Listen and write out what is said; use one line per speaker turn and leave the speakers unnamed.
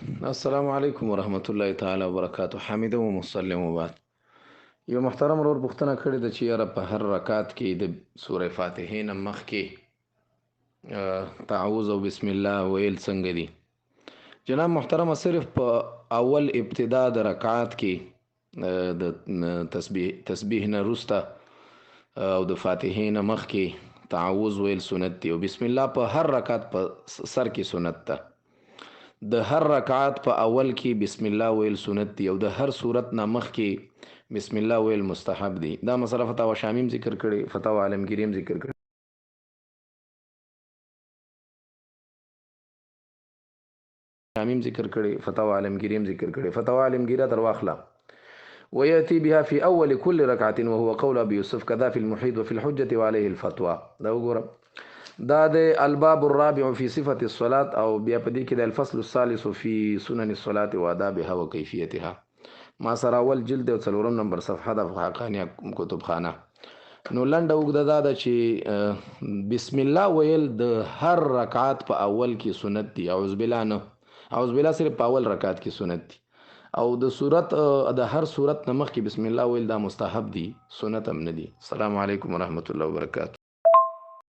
السلام علیکم ورحمت الله تعالی وبرکاته. حمیده و مسلم وبعد. یو محترم ورور پوښتنه کړې ده چې یاره په هر رکعت کې د سوره فاتحې نه مخکې تعوذ او بسم الله ویل څنګه دي؟ جناب محترم، صرف په اول ابتدا د رکعت کې د تسبیح نه وروسته او د فاتحې نه مخکې تعوذ ویل سنت دی، او بسم الله په هر رکعت په سر کې سنت ده. د هر رکعت په اول کې بسم الله ویل سنت دی، او د هر سورت نه مخکې بسم الله ویل مستحب دی. دا مسله فتاوا شامیم ذکر کړي، فتاوا عالمګیریم ذکر کړي، شامیم ذکر کړي، فتاوا عالمګیریم ذکر کړي. فتاوا عالمګیره درواخله. ويأتي بها في أول كل ركعة وهو قول أبي يوسف كذا في المحيط وفي الحجة وعليه الفتوى. دا وګوره، دا د الباب الرابع في صفة الصلاة، او بیا په دې کې د الفصل الثالث في سنن الصلاة وآدابها وكيفيتها. ما سره اول جلد او څلورم نمبر صفحه د حقانیه کتبخانه. نو لنډه اوږده دا ده چې بسم الله ویل د هر رکعت په اول کې سنت دی. اعوذ بالله نه، اعوذ بالله صرف په اول رکعت کې سنت دی، او د سورت د هر سورت نه مخکې بسم الله ویل دا مستحب دی، سنت هم نه دی. السلام علیکم ورحمت الله وبرکاته.